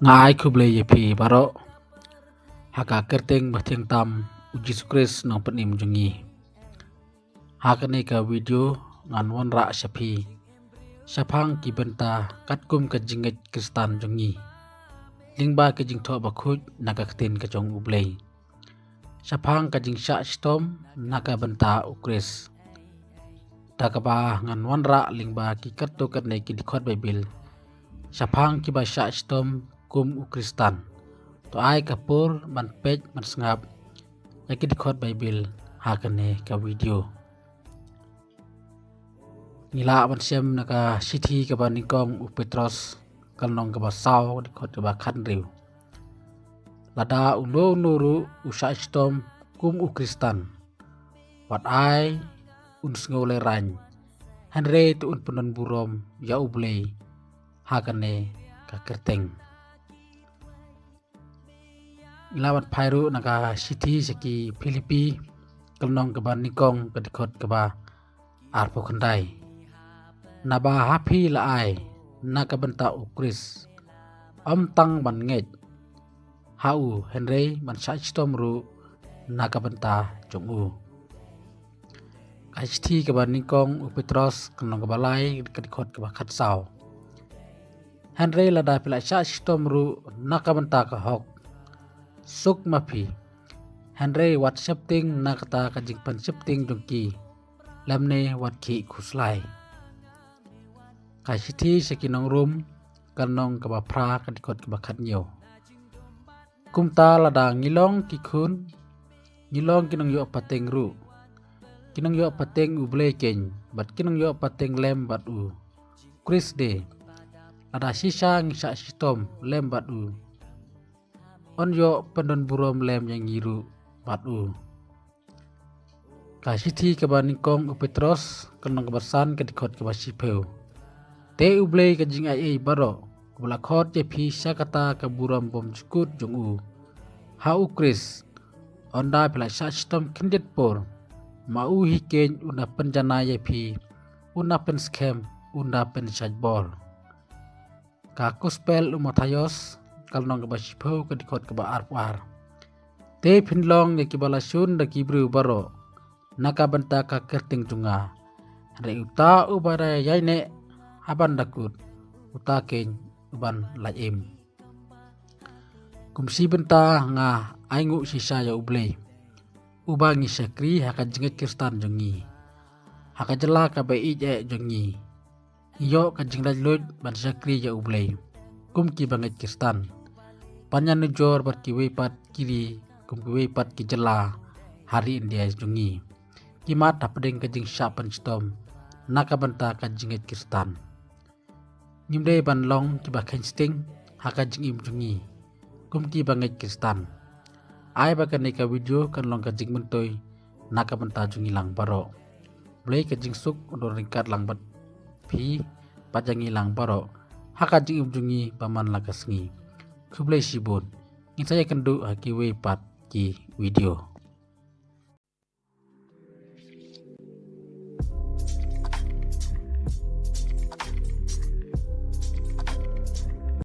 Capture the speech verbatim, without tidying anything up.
Nga ai khublei ïa phi baroh ha ka kyrteng ba thiang tam u Jisu Khrist nongpynim jong ngi. Ha kane ka video ngan wanrah sha phi shaphang ki bynta katkum ka jingngeit Khristan jong ngi lyngba ka jingthoh bakhuid na ka ktien ka jong U Blei. Shaphang ka jingshah shitom na ka bynta U Khrist. Da kaba ngan wanrah lyngba ki katto katne ki dkhot Baibl shaphang kiba shah shitom kum u Khristan. To ai ka por ban peit ban sngap ïa ki dkhot Baibl ha kane ka video. Ngi lah ban shem na ka shithi kaba nyngkong u Petros, ka lynnong kaba saw, dkhot kaba khathynriew. Lada uno uno ruh u shah shitom kum u Khristan, wat ai un sngew lehraiñ, hynrei to un pyndon burom ïa U Blei ha kane ka kyrteng. Ngi lah ban phai ruh na ka shithi sha ki Philippi, ka lynnong kaba nyngkong, ka dkhot kaba arphew khyndai. Naba ha phi la ai na ka bynta U Khrist, ym tang ban ngeit ha u hynrei ban shah shitom ruh na ka bynta jong u. Ka shithi kaba nyngkong u Petros, ka lynnong kaba lai, ka dkhot kaba khatsaw. Hynrei lada phi la shah shitom ruh na ka bynta ka hok, suk ma phi. Hynrei wat sheptieng na kata ka jingpynsheptieng jong ki, lymne wat khih khuslai. Ka shithi sha ki nong Rom, ka lynnong kaba phra, ka dkhot kaba khathynñiew. Kumta lada ngi long ki khun, ngi long ki nongïoh pateng ruh, ki nongïoh pateng U Blei keiñ, bad ki nongïoh pateng lem bad u Khrist de. Lada shisha ngi shah shitom lem bad u, yn ïoh pyndon burom lem ïa ngi ruh bad u. Ka shithi kaba nyngkong u Petros, ka lynnong kaba san, ka dkhot kaba shiphew. Te U Blei ka jingaiei baroh, kaba la khot ïa phi sha kata ka burom bymjukut jong u ha U Khrist, ynda phi la shah shitom khyndiat por, ma u hi keiñ un da pynjanai ïa phi, un da pynskhem, un da pynshait bor. Ka Gospel u Mathaios, ka lynnong kaba shiphew, ka dkhot kaba arphew ar. Te phin long ïa kiba la shun da ki briew baroh na ka bynta ka kyrteng jong nga. Hynrei uta uba da ïaineh haban da kut, uta keiñ uban lait im. Kum shi bynta nga ainguh shisha ïa U Blei, uba ngi shakri ha ka jingngeit Khristan jong ngi, ha ka jylla kaba ïeit eh jong ngi. Ngi ïoh ka jinglaitluid ban shakri ïa U Blei kum ki bangeit Khristan, ban ïanujor bad kiwei pat ki ri, kum kiwei pat ki jylla ha ri India jong ngi, ki mad hapdeng ka jingshah pynshitom na ka bynta ka jingngeit Khristan. Ngim dei ban long kiba kheiñ sting ha ka jingim jong ngi kum ki bangeit Khristan. Ai ba kane ka video kan long ka jingmyntoi na ka bynta jong ngi lang baroh. Blei ka jingsuk un don ryngkat lang bad phi bad ïa ngi lang baroh ha ka jingim jong ngi ba man la ka sngi. Khublei shibun. Ngin sa ïakynduh ha kiwei pat ki video.